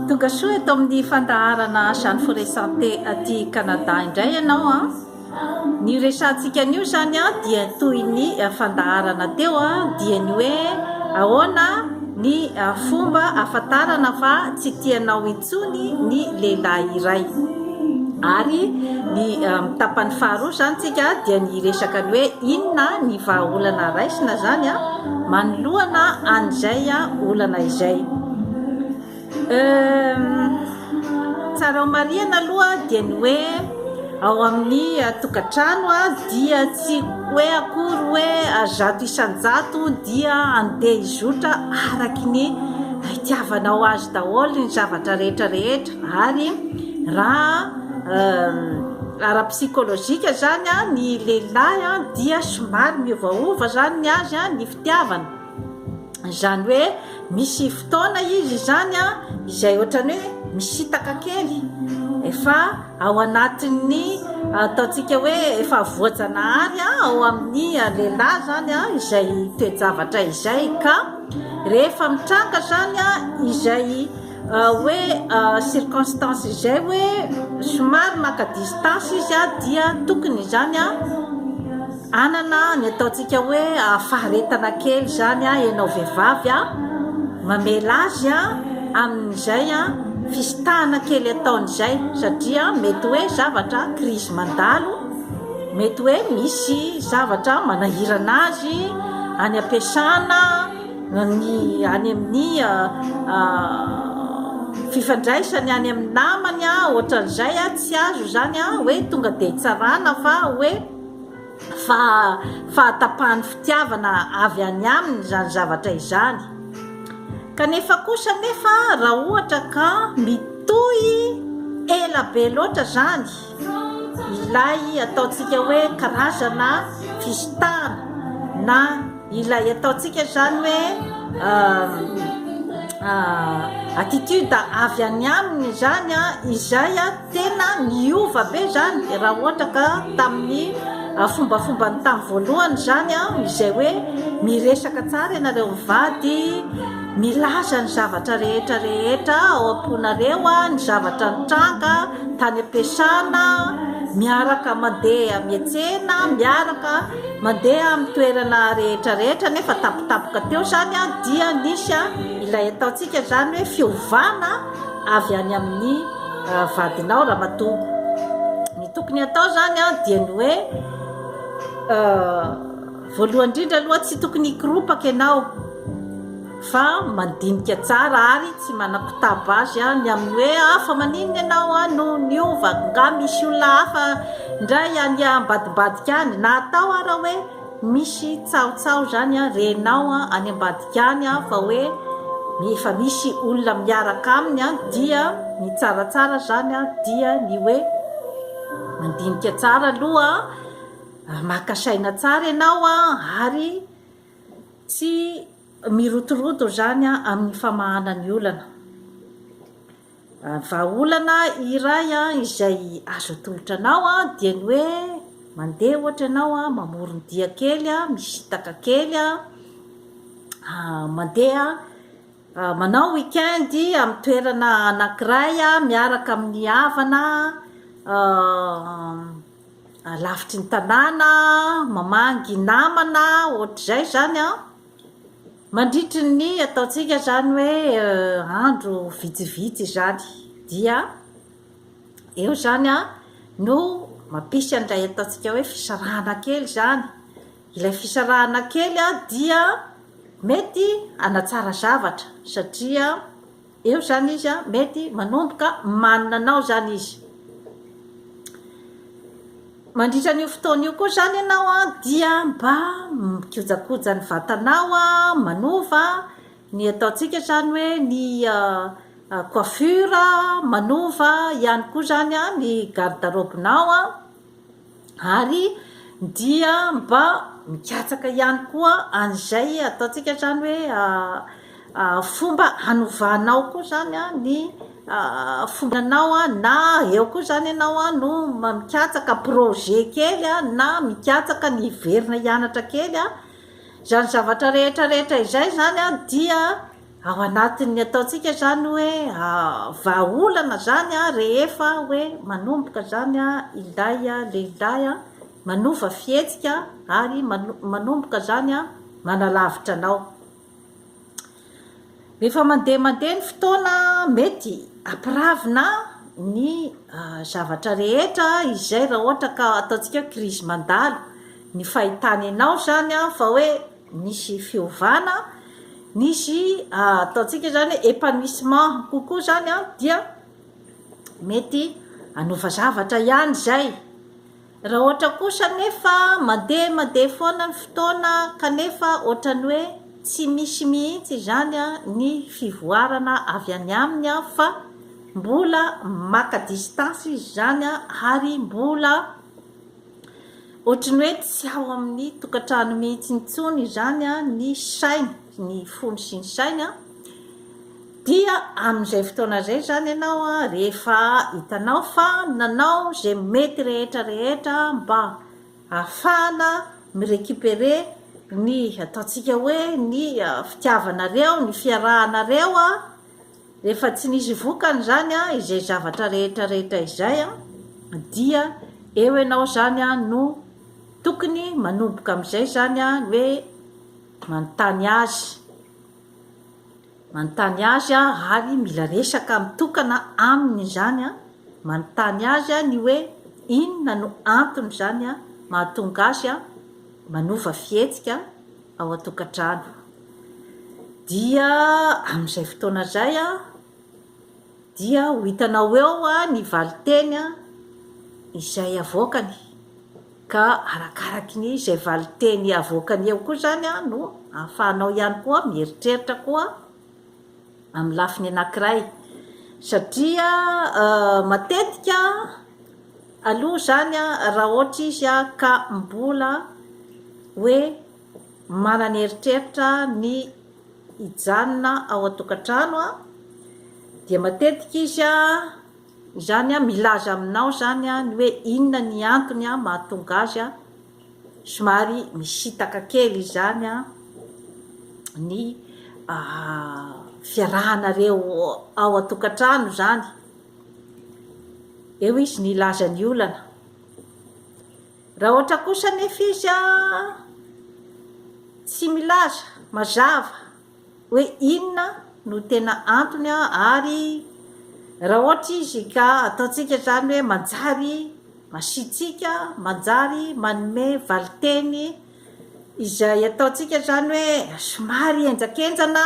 Tonga soa eto amin'ny fandaharana Jeanne Forêt Santé aty Canada indray ianao an. Ny resahantsika anio izany an dia toy ny fandaharana teo an dia ny hoe ahoana ny fomba ahafantarana fa tsy tianao intsony ny lehilahy iray. Ary ny tapany faharoa izany tsika dia ny hiresaka ny hoe inona ny vahaolana raisina izany an manoloana an'izay olana izay. Tsara ho marihana aloha dia ny hoe ao amin'ny tokantrano dia tsy hoe akory hoe 100% dia handeha hizotra araky ny itiavanao azy daholo ny zavatra rehetra rehetra ary raha ara-psikolojika izany ny lehilahy dia somary miovaova izany ny azy ny fitiavana. Izany hoe misy fotoana izy izany an, izay ohatran'ny hoe misintaka kely, efa ao anatin'ny ataontsika hoe efa voajanahary ao amin'ny lehilahy izany an, izay toe-javatra izay ka rehefa mitranga izany an, izay hoe circonstance izay hoe somary maka distance izy an, dia tokony izany an, Anana ny ataontsika hoe faharetana kely izany ianao vehivavy a, mamela azy amin'izay fisintahana kely ataony izay satria mety hoe zavatra crise mandalo, mety hoe misy zavatra manahirana azy any am-piasana, ny any amin'ny fifandraisany any amin'ny namany ohatran'izay, tsy azo izany hoe tonga dia tsarana fa hoe. fa fahatapahan'ny fitiavana avy any aminy izany zavatra izany. Kanefa kosa anefa raha ohatra ka mitohy ela be loatra izany ilay ataontsika hoe karazana fisintahana na ilay ataontsika izany hoe attitude avy any aminy izany izay Tena niova be izany raha ohatra ka tamin'ny fombafombany tamin'ny voalohany izany izay hoe miresaka tsara ianareo mivady, milaza ny zavatra rehetra rehetra ao am-ponareo, ny zavatra nitranga tany am-piasana, miaraka mandeha miantsena, miaraka mandeha amin'ny toerana rehetra rehetra nefa tampotampoka teo izany dia nisy ilay ataontsika izany hoe fiovana avy any amin'ny vadinao ramatoa. Ny tokony hatao izany dia ny hoe voalohany indrindra aloha tsy tokony hikoropaka ianao fa mandinika tsara ary tsy manakotaba azy ny amin'ny hoe ah fa maninona ianao no niova, nga misy olona hafa indray any ambadimbadika any, na atao ara hoe Misy tsahotsaho zany an renao an any ambadika any an fa hoe efa misy olona miaraka aminy an dia ny tsaratsara zany an dia ny hoe mandinika tsara aloha an, maka saina tsara ianao an ary tsy mirotoroto zany an amin'ny famahana ny olana. Vahaolana iray izay azo atolotra anao dia ny hoe mandeha ohatra ianao mamoron-dia kely, misintaka kely, mandeha manao week-end amin'ny toerana anankiray miaraka amin'ny havana lavitry ny tanàna, mamangy namana, ohatr'izay izany an. Mandritry ny ataontsika izany hoe andro vitsivitsy izany dia eo izany no mampisy an'ilay ataontsika hoe fisarahana kely izany. Ilay fisarahana kely dia mety hanatsara zavatra satria eo izany izy mety manomboka manina anao izany izy. Mandritra an'io fotoana io koa izany ianao dia mba mikojakoja ny vatanao, manova ny ataontsika izany hoe ny coiffure, manova ihany koa izany ny garde robe-nao ary dia mba mikatsaka ihany koa an'izay ataontsika izany hoe fomba hanovanao koa izany ny fombanao na eo koa izany ianao no mikatsaka projet kely na mikatsaka ny hiverina hianatra kely, izany zavatra rehetra rehetra izay izany dia. Ao anatin'ny ataontsika izany hoe vahaolana izany rehefa hoe manomboka izany ilay lehilahy manova fihetsika ary manomboka izany manalavitra anao. Rehefa mandeha mandeha ny fotoana mety hampiravina ny zavatra rehetra izay raha ohatra ka ataontsika hoe crise mandalo, ny fahitany anao izany fa hoe nisy fiovana, nisy ataontsika izany hoe épanouissement kokoa izany dia mety hanova zavatra ihany izay. Raha ohatra kosa anefa mandeha mandeha foana ny fotoana kanefa ohatran'ny hoe tsy misy mihitsy izany ny fivoarana avy any aminy fa mbola maka distance izy izany ary mbola ohatran'ny hoe tsy ao amin'ny tokantrano mihitsy intsony izany ny sainy, ny fony sy ny sainy. Dia amin'izay fotoana izay izany ianao rehefa hitanao fa nanao izay mety rehetra rehetra mba hahafahana mi-recuperer ny ataontsika hoe ny fitiavanareo, ny fiarahanareo, rehefa tsy nisy vokany izany izay zavatra rehetra rehetra izay dia eo ianao izany no tokony manomboka amin'izay izany hoe manontany azy. Manontany azy aho ary mila resaka mitokana aminy izany an, manontany azy aho ny hoe inona no antony izany an mahatonga azy an manova fihetsika ao an-tokantrano. Dia amin'izay fotoana izay an dia ho hitanao eo ny valinteny izay avoakany. Ka arakaraky ny izay valinteny avoakany eo koa izany no ahafahanao ihany koa mieritreritra koa amin'ny lafiny anankiray. Satria matetika aloha izany raha ohatra izy ka mbola hoe manana eritreritra ny hijanona ao an-tokantrano dia matetika izy Izany an, milaza aminao izany an, ny hoe inona ny antony an mahatonga azy an somary misintaka kely izany an ny fiarahanareo ao an-tokantrano izany. Eo izy nilaza ny olana. Raha ohatra kosa anefa izy an tsy milaza mazava hoe inona no tena antony ary raha ohatra izy ka ataontsika izany hoe manjary masiatsiaka, manjary manome valinteny izay ataontsika izany hoe somary henjakenjana,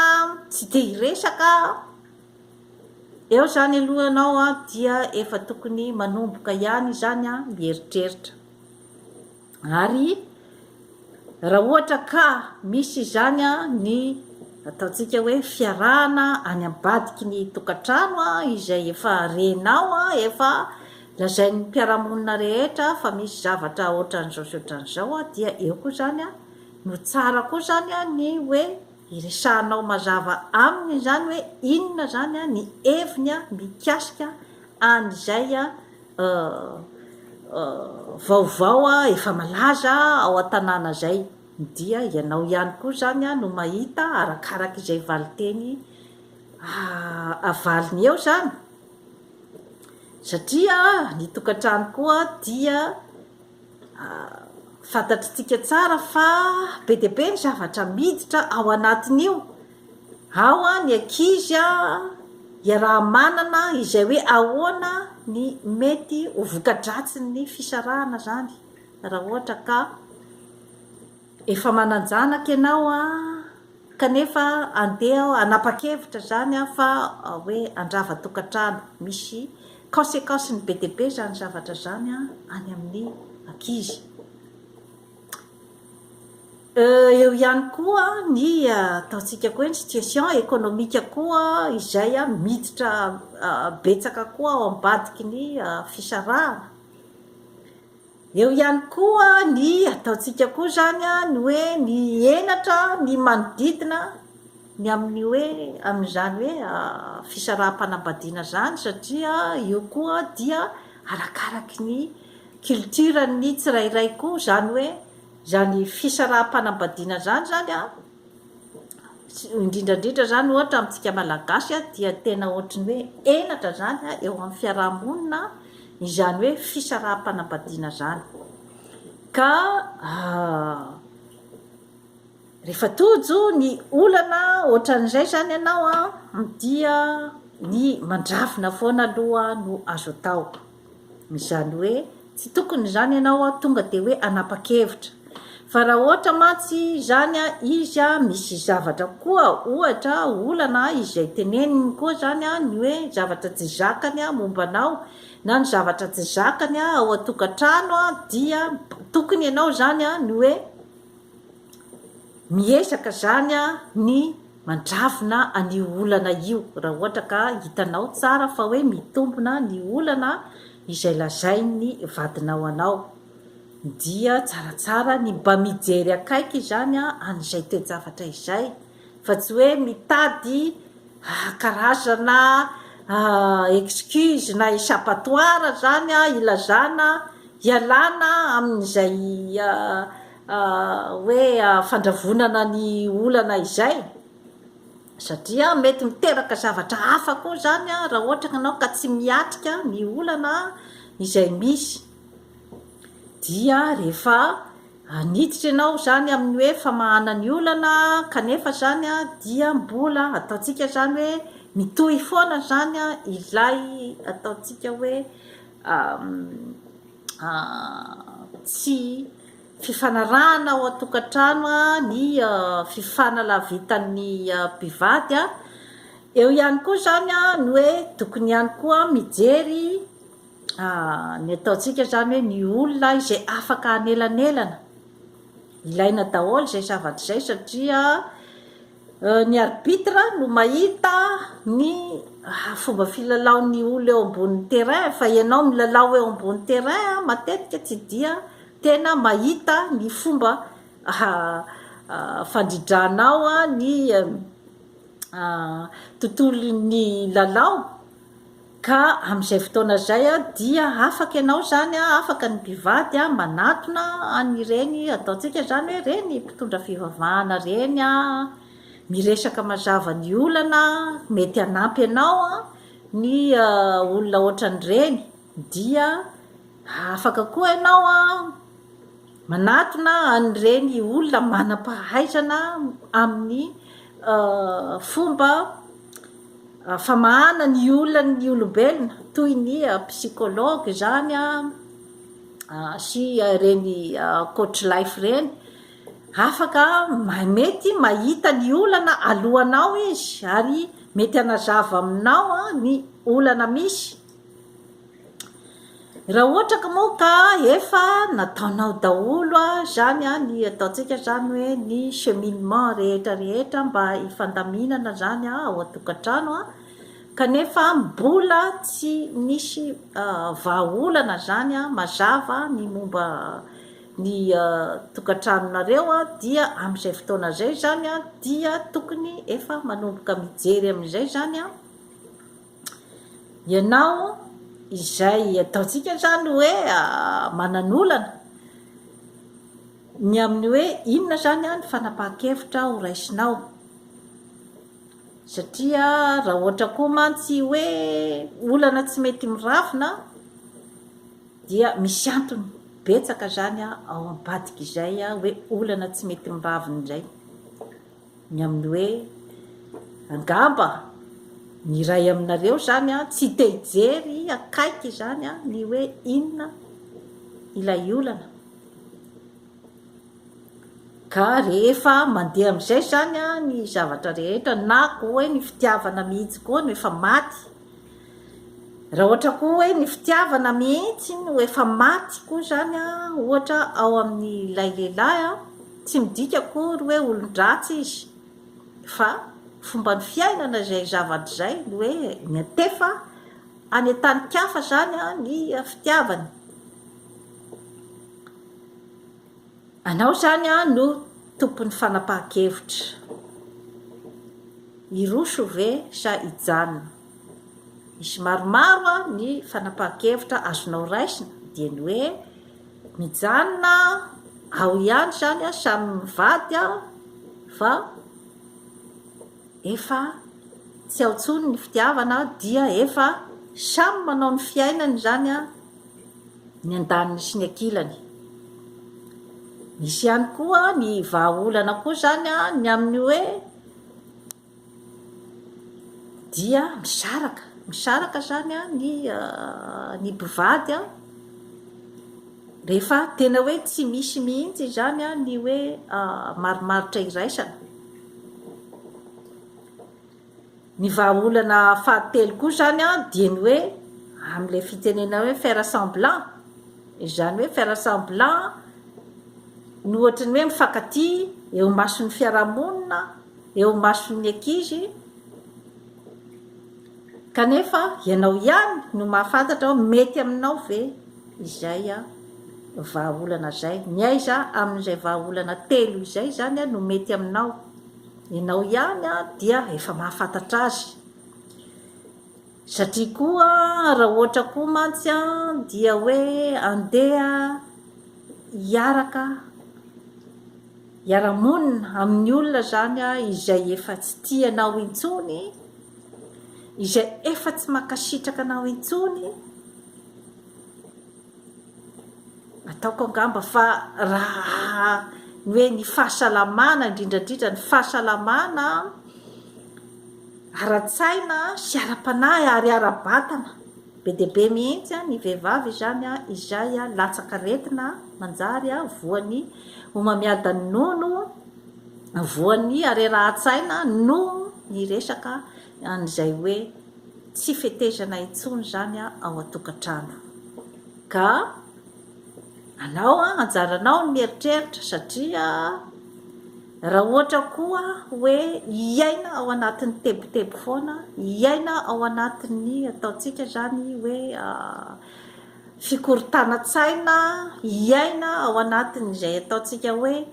tsy te hiresaka, eo izany aloha ianao dia efa tokony manomboka ihany izany mieritreritra. Ary raha ohatra ka misy izany ny ataontsika hoe fiarahana any ambadiky ny tokantrano izay efa renao, efa lazain'ny mpiara-monina rehetra fa misy zavatra ohatran'izao sy ohatran'izao dia eo koa izany no tsara koa izany ny hoe iresahanao mazava aminy izany hoe inona izany ny heviny mikasika an'izay vaovao efa malaza ao an-tanàna izay dia ianao ihany koa izany no mahita arakaraka izay valinteny avaliny eo izany satria ny tokantrano koa dia Fantatritsika tsara fa be dia be ny zavatra miditra ao anatin'io. Ao ny ankizy iaraha-manana izay hoe ahoana ny mety ho voka-dratsin'ny fisarahana izany raha ohatra ka efa manan-janaka ianao kanefa andeha hanapa-kevitra izany aho fa hoe handrava tokantrano. Misy consequence-ny be dia be izany zavatra izany any amin'ny ankizy. Eo ihany koa ny ataontsika koa hoe ny situation économique koa izay miditra betsaka koa ao ambadiky ny fisarahana. Eo ihany koa ny ataontsika koa izany ny hoe ny henatra ny manodidina ny amin'ny hoe amin'izany hoe fisaraham-panambadiana izany satria io koa dia arakaraky ny culture-n'ny tsirairay koa izany hoe izany fisaraham-panambadiana izany izany an. Indrindra indrindra izany ohatra amintsika Malagasy dia tena ohatry ny hoe henatra izany eo amin'ny fiaraha-monina izany hoe fisaraham-panambadiana izany. Ka rehefa tojo ny olana ohatran'izay izany ianao dia ny mandravona foana aloha no azo atao. Izany hoe tsy tokony izany ianao tonga dia hoe hanapa-kevitra. Fa raha ohatra mantsy izany izy misy zavatra koa ohatra olana izay teneniny koa izany ny hoe zavatra tsy zakany momba anao na ny zavatra tsy zakany ao an-tokantrano dia tokony ianao izany ny hoe Miezaka izany ny mandravona an'io olana io raha ohatra ka hitanao tsara fa hoe mitombina ny olana izay lazain'ny vadinao anao. Dia tsaratsara ny mba mijery akaiky izany an'izay toe-javatra izay fa tsy hoe mitady karazana excuse na échappatoire izany ilazana hialana amin'izay hoe fandravonana ny olana izay, satria mety miteraka zavatra hafa koa izany raha ohatra ianao ka tsy miatrika ny olana izay misy, dia rehefa niditra ianao izany amin'ny hoe famahana ny olana kanefa izany dia mbola ataontsika izany hoe mitohy foana izany ilay ataontsika hoe tsy fifanarahana ao an-tokantrano ny fifanalavitan'ny mpivady. Eo ihany koa izany ny hoe tokony ihany koa mijery ny ataontsika izany hoe ny olona izay afaka hanelanelana. Ilaina daholo izay zavatra izay satria Ny arbitre no mahita ny fomba filalaon'ny olona eo ambonin'ny terrain fa ianao milalao eo ambony terrain matetika tsy dia tena mahita ny fomba fandridranao ny tontolon'ny lalao. Ka amin'izay fotoana izay dia afaka ianao izany, afaka ny mpivady manatona an'ireny ataontsika izany hoe ireny mpitondra fivavahana ireny, miresaka mazava ny olana, mety hanampy anao ny olona ohatran'ireny, dia afaka koa ianao Manatona an'ireny olona manam-pahaizana amin'ny fomba famahana ny olan'ny olombelona toy ny psychologue izany sy ireny coach life ireny. Afaka mety mahita ny olana alohanao izy ary mety hanazava aminao ny olana misy. Raha ohatra ka moa ka efa nataonao daholo izany ny ataontsika izany hoe ny cheminement rehetra rehetra mba hifandaminana izany ao an-tokantrano kanefa mbola tsy nisy vahaolana izany mazava ny momba ny tokantranonareo dia amin'izay fotoana izay izany dia tokony efa manomboka mijery amin'izay izany Ianao izay ataontsika izany hoe manan'olana, ny amin'ny hoe inona izany ny fanapahan-kevitra ho raisinao. Satria raha ohatra koa mantsy hoe olana tsy mety miravina dia misy antony betsaka izany ao ambadik'izay hoe olana tsy mety miravina izay. Ny amin'ny hoe angamba ny iray aminareo izany tsy te hijery akaiky izany ny hoe inona ilay olana. Ka rehefa mandeha amin'izay izany ny zavatra rehetra na koa hoe ny fitiavana mihitsy koa no efa maty. Raha ohatra koa hoe ny fitiavana mihitsy no efa maty koa izany an, ohatra ao amin'ilay lehilahy an, tsy midika akory hoe olon-dratsy izy fa fomban'ny fiainana izay zavatra izay, ny hoe miantefa any an-tanin-kafa izany an ny fitiavany. Anao izany an no tompon'ny fanapahan-kevitra. Hiroso ve sa hijanona? Misy maromaro ny fanapahan-kevitra azonao raisina dia ny hoe mijanona ao ihany izany samy mivady fa. Efa tsy ao intsony ny fitiavana dia efa samy manao ny fiainany izany ny andaniny sy ny ankilany. Misy ihany koa ny vahaolana koa izany ny amin'ny hoe dia misaraka, misaraka izany ny ny mpivady rehefa tena hoe tsy misy mihitsy izany ny hoe marimaritra iraisana. Ny vahaolana fahatelo koa izany dia ny hoe amin'ilay fitenenana hoe faire semblant, izany hoe faire semblant no ohatry ny hoe mifankatia eo imason'ny fiarahamonina, eo imason'ny ankizy, kanefa ianao ihany no mahafantatra hoe mety aminao ve izay vahaolana izay. Ny aiza amin'izay vahaolana telo izay izany no mety aminao? Ianao ihany dia efa mahafantatra azy. Satria koa raha ohatra koa mantsy dia hoe andeha hiaraka hiara-monina amin'ny olona izany izay efa tsy tia anao intsony, izay efa tsy mankasitraka anao intsony, Ataoko angamba fa raha ny hoe ny fahasalamana, indrindra indrindra ny fahasalamana ara-tsaina sy ara-panahy ary ara-batana, be dia be mihitsy ny vehivavy izany izay latsak'aretina manjary voan'ny homamiadan'ny nono, voan'ny harerahan-tsaina noho ny resaka an'izay hoe tsy fetezana intsony izany ao an-tokantrano. Ka anao anjaranao ny mieritreritra satria raha ohatra koa hoe hiaina ao anatin'ny tebiteby foana, hiaina ao anatin'ny ataontsika izany hoe fikorontanan-tsaina, hiaina ao anatin'izay ataontsika hoe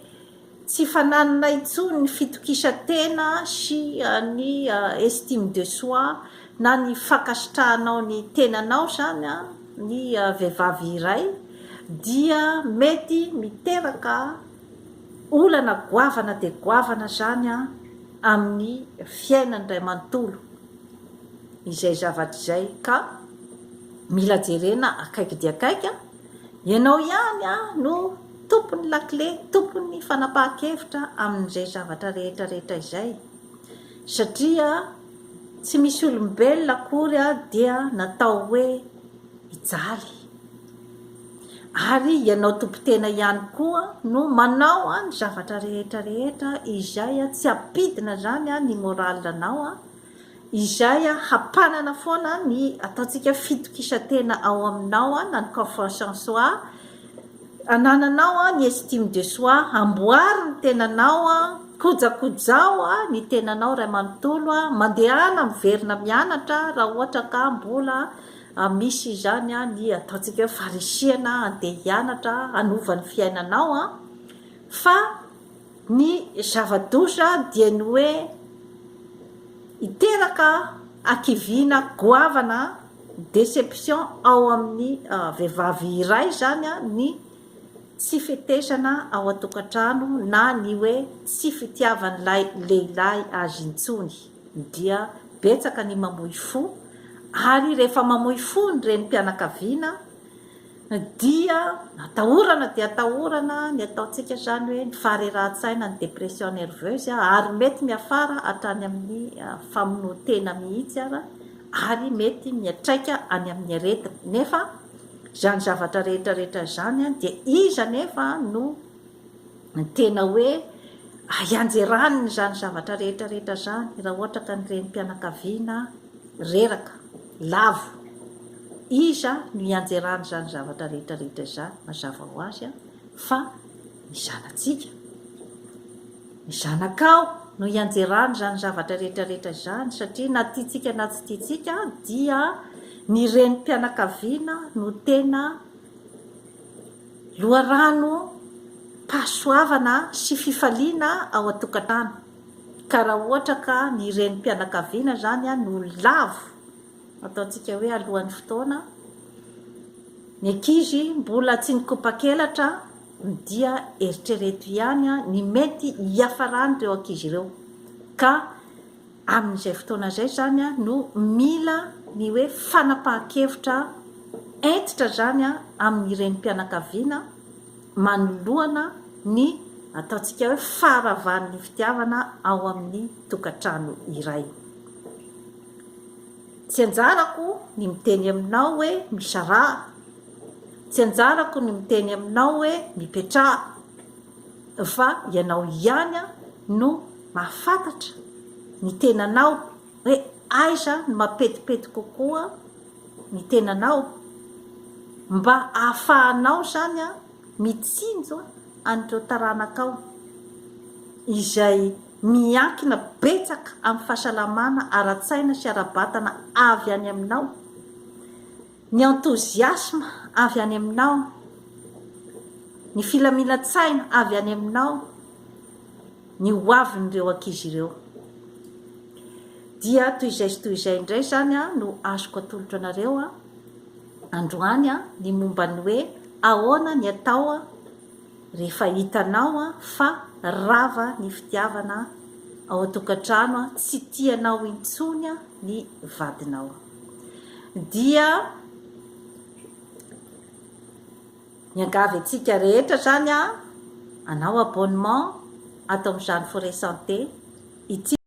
Tsy fananana intsony ny fitokisan-tena sy ny estime de soi na ny fankasitrahanao ny tenanao izany ny vehivavy iray dia mety miteraka olana goavana dia goavana izany amin'ny fiainany iray manontolo izay zavatra izay ka mila jerena akaiky dia akaiky. Ianao ihany no tompon'ny lakile, tompon'ny fanapahan-kevitra amin'izay zavatra rehetra rehetra izay. Satria tsy misy olombelona akory dia natao hoe hijaly. Ary ianao tompon-tena ihany koa no manao ny zavatra rehetra rehetra izay tsy hampidina izany ny moral-nao. Izay hampanana foana ny ataontsika fitokisan-tena ao aminao na ny confiance en soi, anananao ny estime de soi, amboary ny tenanao, kojakojao ny tenanao iray manontolo, mandehana miverina mianatra raha ohatra ka mbola misy izany ny ataontsika hoe faharisihana handeha hianatra hanova ny fiainanao fa Ny zava-doza dia ny hoe hiteraka hakiviana goavana, déception, ao amin'ny vehivavy iray izany ny tsy fetezana ao an-tokantrano na ny hoe tsy fitiavan'ilay lehilahy azy intsony. Dia betsaka ny mamoy fo ary rehefa mamoy fo ny renim-pianakaviana Dia atahorana dia atahorana ny ataontsika izany hoe ny faharerahan-tsaina, ny dépression nerveuse ary mety miafara hatrany amin'ny famonoan-tena mihitsy ara ary mety miantraika any amin'ny aretina. Nefa izany zavatra rehetra rehetra izany dia iza anefa no tena hoe hianjeraniny izany zavatra rehetra rehetra izany raha ohatra ka ny renim-pianakaviana reraka, lavo. Iza no hianjeran'izany zavatra rehetra rehetra izany? Mazava ho azy fa ny zanatsika. Ny zanakao no hianjeran'izany zavatra rehetra rehetra izany satria na tiantsika na tsy tiantsika dia ny renim-pianakaviana no tena loharanom-pahasoavana sy fifaliana ao an-tokantrano. Ka raha ohatra ka ny renim-pianakaviana izany no lavo, ataontsika hoe alohan'ny fotoana, ny ankizy mbola tsy nikopa-kelatra dia eritrereto ihany ny mety hiafaran'ireo ankizy ireo. Ka. Amin'izay fotoana izay izany no mila ny hoe fanapahan-kevitra hentitra izany amin'ny renim-pianakaviana manoloana ny ataontsika hoe faharavan'ny fitiavana ao amin'ny tokantrano iray. Tsy anjarako ny miteny aminao hoe misaraha, tsy anjarako ny miteny aminao hoe mipetraha, fa ianao ihany no mahafantatra ny tenanao hoe aiza no mampetipety kokoa ny tenanao mba ahafahanao izany mitsinjo an'ireo taranakao izay miankina betsaka amin'ny fahasalamana ara-tsaina sy ara-batana avy any aminao, ny enthousiasme avy any aminao, ny filaminan-tsaina avy any aminao, ny ho avin'ireo ankizy ireo. Dia toy izay sy toy izay indray izany no azoko atolotra anareo androany ny momba ny hoe ahoana ny atao rehefa hitanao fa rava ny fitiavana ao an-tokantrano, tsy tianao intsony ny vadinao. Dia miangavy antsika rehetra izany hanao abonnement ato amin'izany Forêt Santé ity.